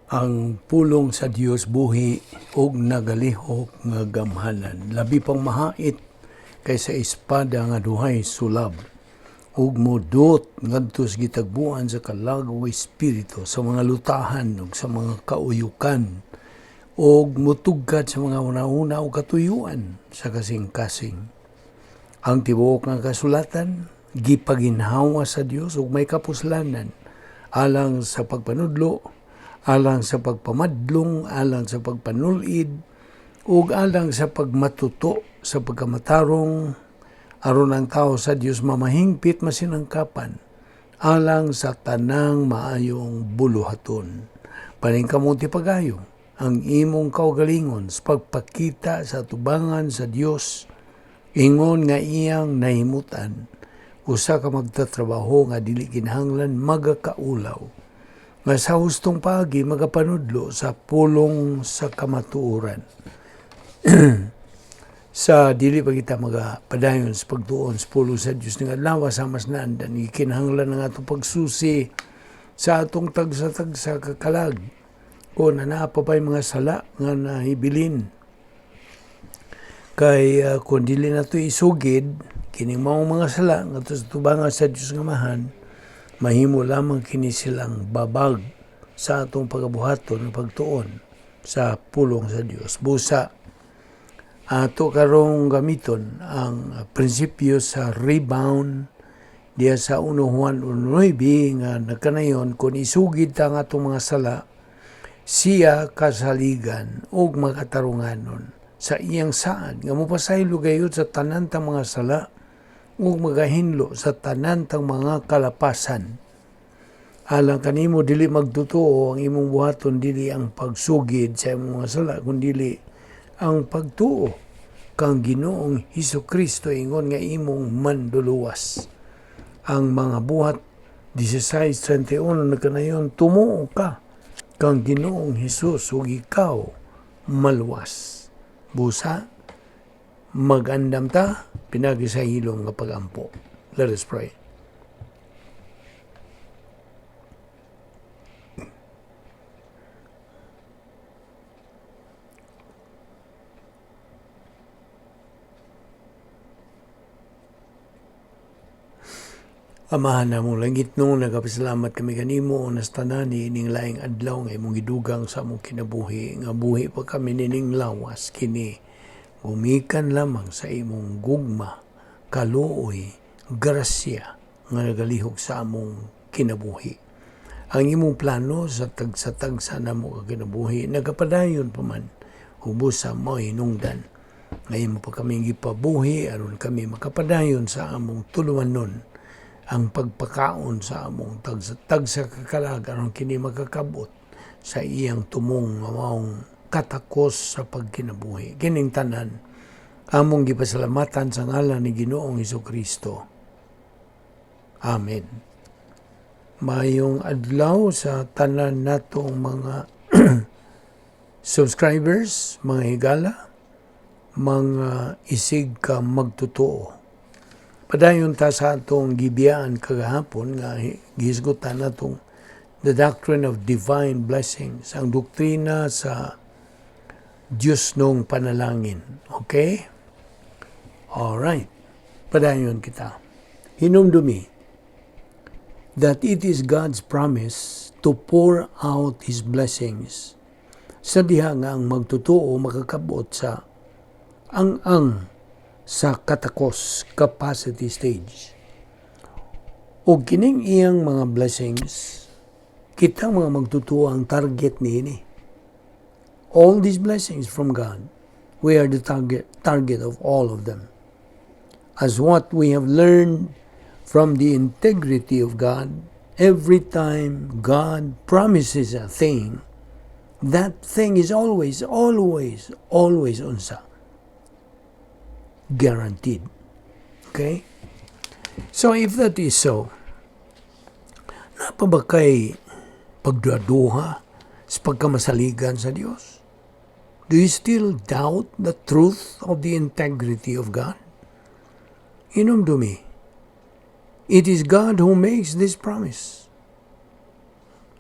Ang pulong sa Dios buhi ug nagalihok nga gamhanan, labi pang mahait kaysa espada nga duhay sulab, ug modot ngadto sa gitagbuan sa kalag ug espiritu, sa mga lutahan ug sa mga kauyukan, ug mutugkad sa mga hunahuna ug katuyuan sa kasing-kasing. Ang tibuok nga kasulatan gipaginhawa sa Dios ug may kapuslanan alang sa pagpanudlo, alang sa pagpamadlong, alang sa pagpanulid, ug alang sa pagmatuto sa pagkamatarong, aron ang tao sa Dios mamahingpit masinangkapan alang sa tanang maayong buluhaton. Paningkamot pagayo ang imong kaugalingon sa pagpakita sa tubangan sa Dios ingon nga iyang nahimutan usa ka magtatrabaho nga dili kinahanglan magakaulaw, nga sa hustong paagi magapanudlo sa pulong sa kamatuoran. Sa dili pa kita magapadayon sa pagtuon sa pulong sa Dios nga adlaw, sa mas naandan, gikinahanglan ang atong pagsusi sa atong tagsa-tagsa kakalag kung naa pa pa'y mga sala nga nahibilin. Kay kung dili nato isugid kining maong mga sala ngadto sa tubangan sa Dios nga Amahan, mahimo lamang kini silang babag sa atong pagabuhaton ng pagtuon sa pulong sa Dios. Busa ato karong gamiton ang prinsipyo sa rebound diya sa 1 Juan 1:9 nga nagkanayon, kung isugid ta ang atong mga sala, siya kasaligan ug makatarunganon sa iyang saad nga mopasaylo gayud sa tanan tang mga sala ug magahinlo sa tanan tang mga kalapasan. Alang kanimo dili magtotoo, ang imong buhaton dili ang pagsugid sa imong mga sala, kundili ang pagtuo kang Ginoong Hesus Kristo ingon nga imong manduluwas. Ang mga Buhat 16:31 nagkanayon, tumuo ka kang Ginoong Hesus ug ikaw maluwas. Busa magandam ta pinagi sa hilom nga pagampo. Let us pray. Amahan namong langitnon, nagapasalamat kami kanimo unas tanan ining laing adlaw nga imong gidugang sa among kinabuhi, nga buhi pa kami nining lawas kini gumikan lamang sa imong gugma, kaluoy, grasya nga nagalihok sa among kinabuhi. Ang imong plano sa tagsa-tagsa namo ka kinabuhi nagapadayon pa man ubos sa mo hinungdan. Ngayon mo pa kami gipabuhi aron kami makapadayon sa among tulumanon ang pagpakaon sa among tagsa-tagsa kakalag aron kini makakabot sa iyang tumong nga maong katakos sa pagkinabuhi. Kining tanan among gipasalamatan sa ngalan ni Ginoong Kristo. Amen. Mayong adlaw sa tanan natong mga subscribers, mga higala, mga isig ka magtotoo. Padayon ta sa atong gibiyaan kagahapon nga gihisgutan natong the doctrine of divine blessings, ang doktrina sa Diyos nung panalangin. Okay? Alright. Padayon kita. Hinumdumi that it is God's promise to pour out His blessings sa diha nga ang magtotoo makakabot sa ang sa katakos, capacity stage. O kining iyang mga blessings, kita mga magtotoo ang target niini. All these blessings from God, we are the target of all of them. As what we have learned from the integrity of God, every time God promises a thing, that thing is always, always, always unsa guaranteed. Okay? So if that is so, naa pa ba kay pagduhaduha sa pagkamasaligan sa Dios? Do you still doubt the truth of the integrity of God? Hinumdumi, it is God who makes this promise.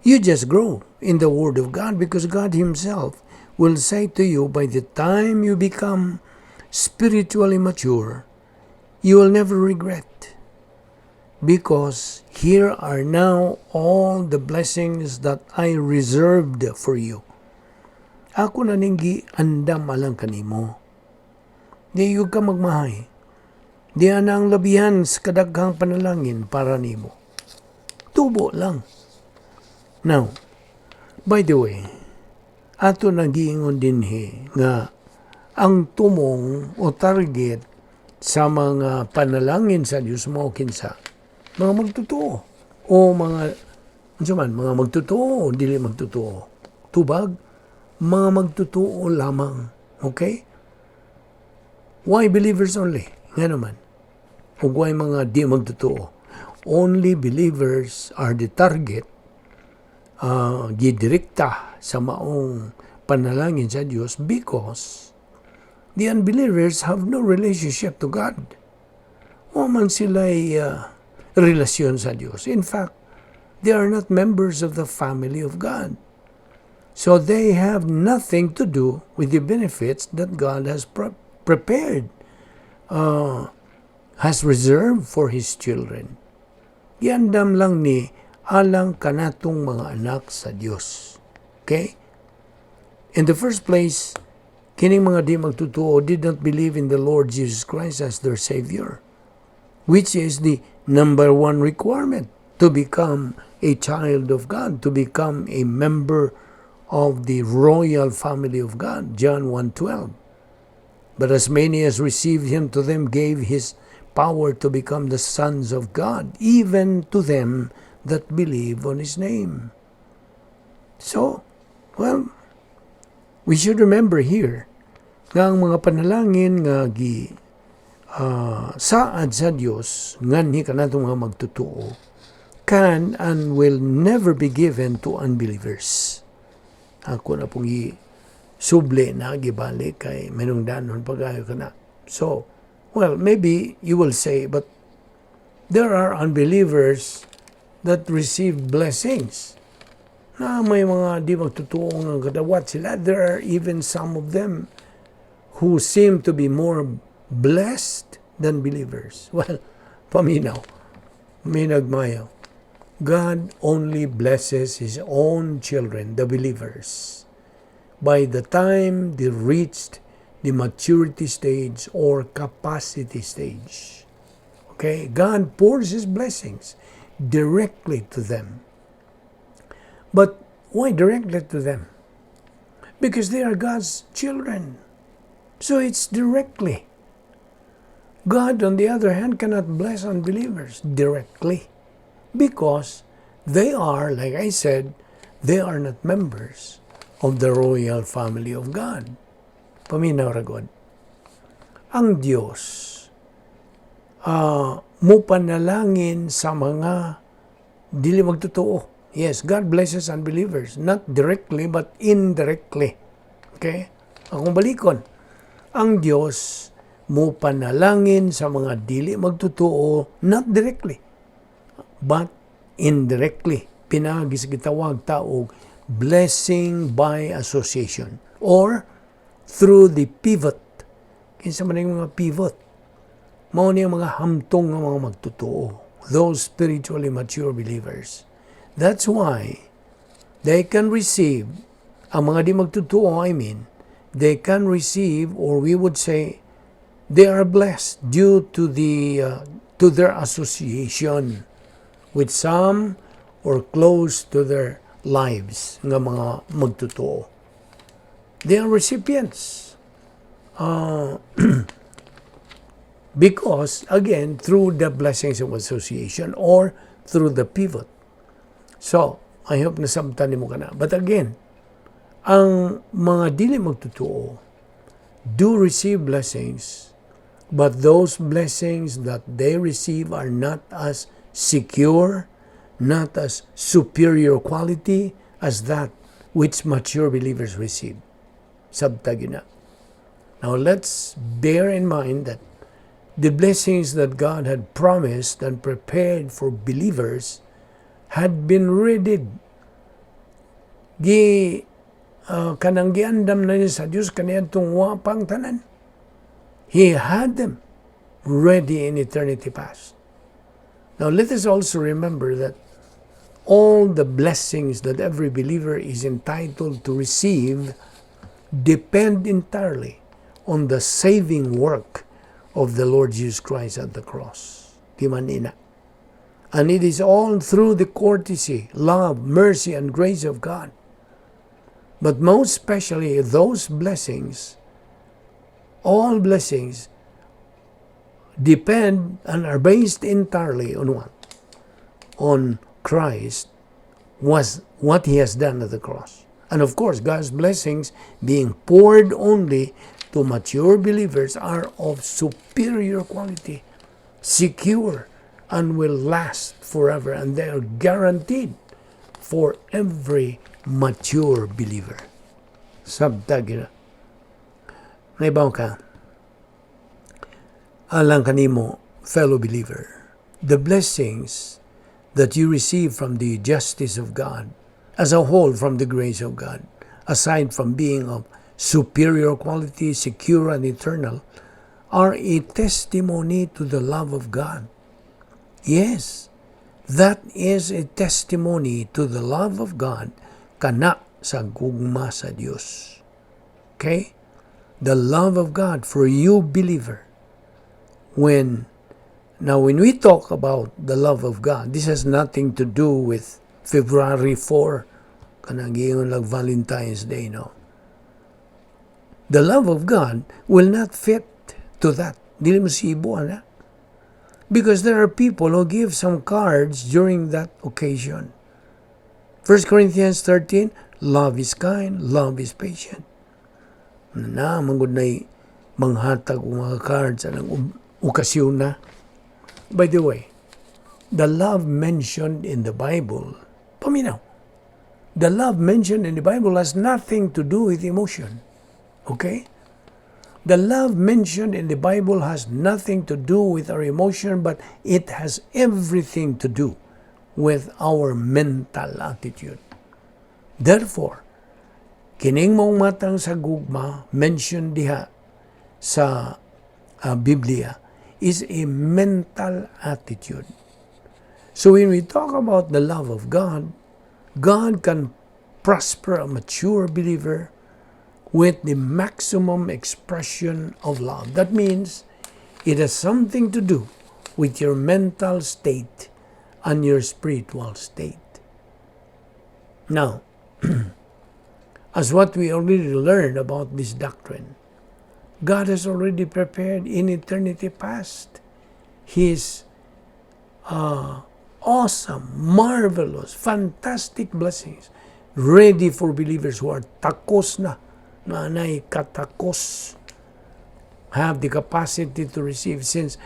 You just grow in the Word of God because God Himself will say to you, by the time you become spiritually mature, you will never regret. Because here are now all the blessings that I reserved for you. Ako na ning giandam alang kanimo. Di gyud ka magmahay. Diha na ang labihan sa kadaghang panalangin para nimo. Tubo lang. Now, by the way, ato nang giingon dinhi nga ang tumong o target sa mga panalangin sa Dios mao kinsa? Mga magtotoo o mga unsa man, mga magtotoo o dili magtotoo? Tubag, mga magtotoo lamang. Okay? Why believers only? Nga naman. Ug why mga di magtotoo? Only believers are the target, gidirekta sa maong panalangin sa Dios, because the unbelievers have no relationship to God. Wa man sila'y relasyon sa Dios. In fact, they are not members of the family of God. So they have nothing to do with the benefits that God has prepared, has reserved for His children. Giandam lang ni alang kanatong mga anak sa Dios. Okay? In the first place, kining mga di magtotoo did not believe in the Lord Jesus Christ as their Savior, which is the number one requirement to become a child of God, to become a member of the royal family of God. John 1:12. But as many as received him, to them gave his power to become the sons of God, even to them that believe on his name. So, well, we should remember here nga ang mga panalangin nga gi saad sa Dios nganhi kanatong mga magtotoo can and will never be given to unbelievers. Ako na pong i-subli na gibalik kay minungdanon pagayo ka na. So, well, maybe you will say, "But there are unbelievers that receive blessings." Na may mga di magtotoo nga kadawat sila. There are even some of them who seem to be more blessed than believers. Well, paminaw. Minag mayo. God only blesses His own children, the believers, by the time they reached the maturity stage or capacity stage. Okay? God pours His blessings directly to them. But why directly to them? Because they are God's children. So it's directly. God, on the other hand, cannot bless unbelievers directly because they are, like I said, they are not members of the royal family of God. Paminaw ra god. Ang Diyos mo panalangin sa mga dili magtotoo. Yes, God blesses unbelievers, not directly but indirectly. Okay? Akong balikon. Ang Diyos mo panalangin sa mga dili magtotoo, not directly but indirectly, pinaagi sa gitawag ta og blessing by association or through the pivot. Kinsa man yung mga pivot? Mao ni ang mga hamtong nga mga magtotoo, those spiritually mature believers. That's why they can receive, ang mga di magtotoo, I mean, they can receive, or we would say they are blessed due to their association with some or close to their lives nga mga magtotoo. They are recipients. Because, again, through the blessings of association or through the pivot. So, I hope nasabtan nimo kana. But again, ang mga dili magtotoo do receive blessings, but those blessings that they receive are not as secure, not as superior quality as that which mature believers receive. Sabta gyud na. Now let's bear in mind that the blessings that God had promised and prepared for believers had been readied Gi kanang giandam na niya sa Dios kaniadtong wa pang tanan. He had them ready in eternity past. Now let us also remember that all the blessings that every believer is entitled to receive depend entirely on the saving work of the Lord Jesus Christ at the cross. Di man ina? And it is all through the courtesy, love, mercy, and grace of God. But most especially those blessings, all blessings, depend and are based entirely on what? On Christ, was what he has done at the cross. And of course, God's blessings being poured only to mature believers are of superior quality, secure, and will last forever. And they are guaranteed for every mature believer. Sabta gyud na. Naibaw ka, alang kanimo, fellow believer, the blessings that you receive from the justice of God, as a whole from the grace of God, aside from being of superior quality, secure, and eternal, are a testimony to the love of God. Yes, that is a testimony to the love of God, kana sa gugma sa Dios. Okay? The love of God for you, believer. When now when we talk about the love of God, this has nothing to do with February 4, kanang giingon like Valentine's Day, no. The love of God will not fit to that. Dili mo sibo, ana. Because there are people who give some cards during that occasion. 1 Corinthians 13, love is kind, love is patient. Na, manggod na'y manghatag og mga cards anang okasyon na. By the way, the love mentioned in the Bible, paminaw, the love mentioned in the Bible has nothing to do with emotion. Okay? The love mentioned in the Bible has nothing to do with our emotion, but it has everything to do with our mental attitude. Therefore, kining maong matang sa gugma mentioned diha sa Biblia is a mental attitude. So when we talk about the love of God, God can prosper a mature believer with the maximum expression of love. That means it has something to do with your mental state and your spiritual state. Now, as what we already learned about this doctrine, God has already prepared in eternity past His awesome, marvelous, fantastic blessings ready for believers who are takos na, na anay katakos, have the capacity to receive since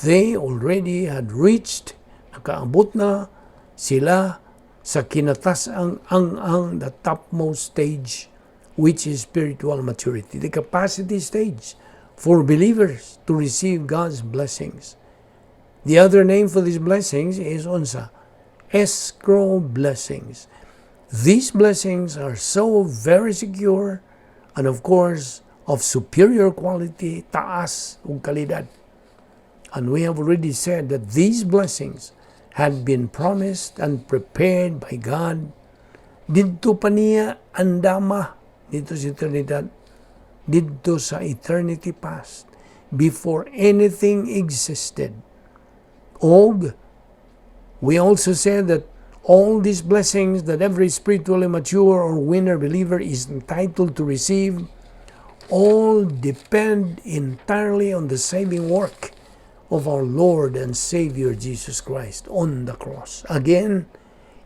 they already had reached, nakaabot na sila sa kinatas-ang ang the topmost stage, which is spiritual maturity, the capacity stage for believers to receive God's blessings. The other name for these blessings is unsa? Escrow blessings. These blessings are so very secure and, of course, of superior quality, taas ug kalidad. And we have already said that these blessings had been promised and prepared by God didto pa niya andama didto sa eternidad, didto sa eternity past, before anything existed. Og we also said that all these blessings that every spiritually mature or winner believer is entitled to receive all depend entirely on the saving work of our Lord and Savior Jesus Christ on the cross. Again,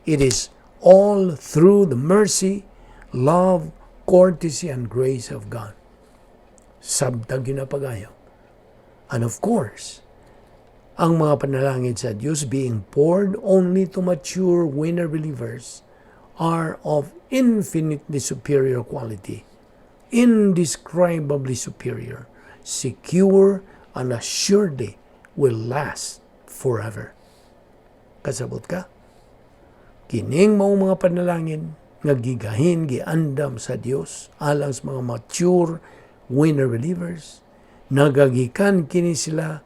it is all through the mercy, love, courtesy, and grace of God. Sabtang ginapagayo. And of course, ang mga panalangin sa Diyos being poured only to mature winner believers are of infinitely superior quality, indescribably superior, secure, and assuredly will last forever. Kasabot ka? Kining mao mga panalangin Nga gigahin, giandam sa Dios alang sa mga mature winner believers. Nagagikan kini sila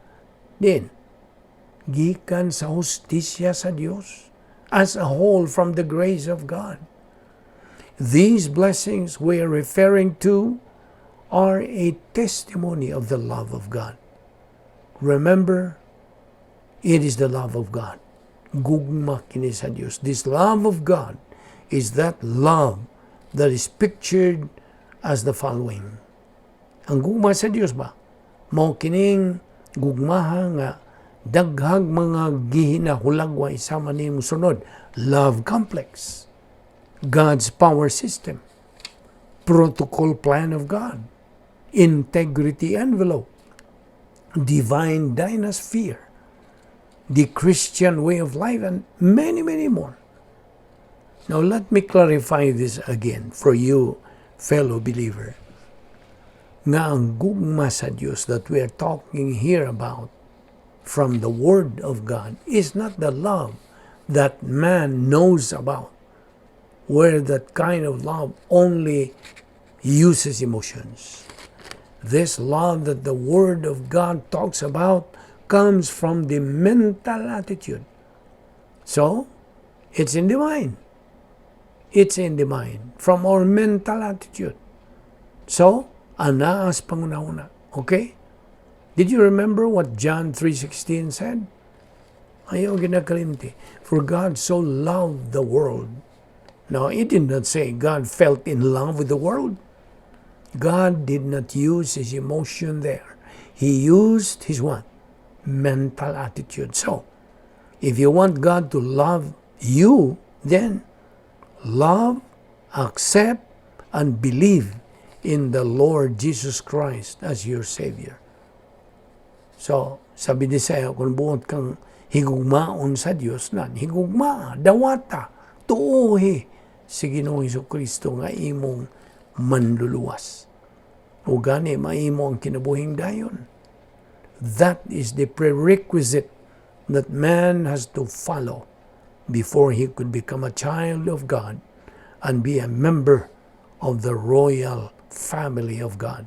din gikan sa hustisya sa Dios as a whole, from the grace of God. These blessings we are referring to are a testimony of the love of God. Remember, it is the love of God. Gugma kini sa Dios. This love of God is that love that is pictured as the following. Ang gugma sa Dios ba? Mao kining gugmaha nga daghag mga gihinahulagway sama nimo sunod. Love complex. God's power system. Protocol plan of God. Integrity envelope. Divine dynasphere. The Christian way of life, and many, many more. Now, let me clarify this again for you, fellow believer. Nga ang gugma sa Dios that we are talking here about from the Word of God is not the love that man knows about, where that kind of love only uses emotions. This love that the Word of God talks about comes from the mental attitude. So, it's in the mind. It's in the mind, from our mental attitude. So, anaa sa panghunahuna. Okay? Did you remember what John 3:16 said? Ayaw ginakalimti. "For God so loved the world." Now, it did not say God felt in love with the world. God did not use his emotion there. He used his what? Mental attitude. So, if you want God to love you, then love, accept, and believe in the Lord Jesus Christ as your Savior. So, sabi ni saya, kung buot kang higugmaon sa Dios na, higugma, dawata, tuohi si Ginoong Kristo nga imong manluluwas. O gani, maimo ang kinabuhing dayon. That is the prerequisite that man has to follow before he could become a child of God and be a member of the royal family of God.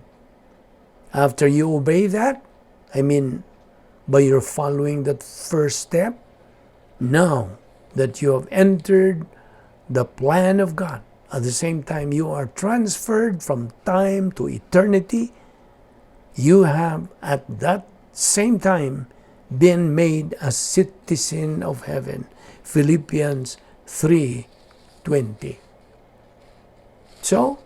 After you obey that, I mean, by your following that first step, now that you have entered the plan of God, at the same time you are transferred from time to eternity, you have at that same time been made a citizen of heaven. Philippians 3:20. So,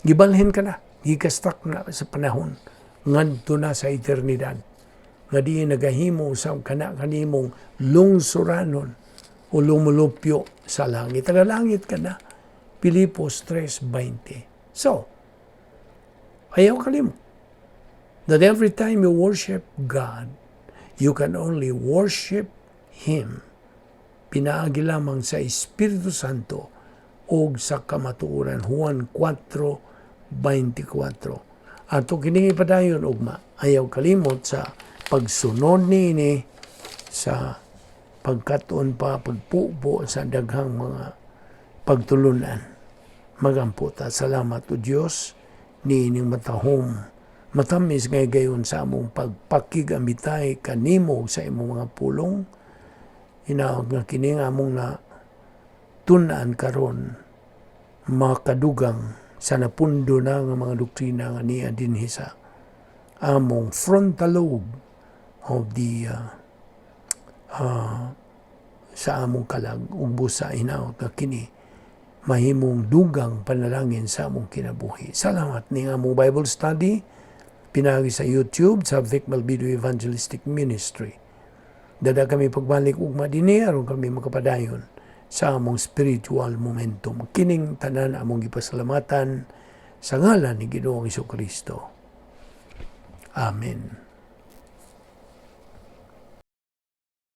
gibalhin ka na, gikastak na sa panahon, ngadto na sa eternidad. Nga di nagahimo sa kana kanimong lungsuranon o lumulupyo sa langit. Taga langit ka na. Pilipos 3:20. So, ayaw kalimot that every time you worship God, you can only worship Him pinaagi lamang sa Espiritu Santo o sa kamatuoran. Juan 4:24. Ato kining ipadayon ugma. Ayaw kalimot sa pagsunod niini sa pagkat-on pa, pagpupo sa daghang mga pagtulunan. Magampo ta. Salamat o Dios niining matahom, matamis nga gayon sa among pagpakigamitay kanimo sa imong mga pulong. Hinaot nga kini nga among na tun-an karon makadugang sa napundo na nga mga doktrina nga niya dinhi sa among frontal lobe of the sa among kalag ug busa hinaot nga kini mahimong dugang panalangin sa among kinabuhi. Salamat ni among Bible study pinaagi sa YouTube sa Vic Malbido Evangelistic Ministry. Dada kami pagbalik ugma dinhi aron kami makapadayon sa among spiritual momentum. Kining tanan among gipasalamatan sa ngalan ni Ginoong Kristo. Amen.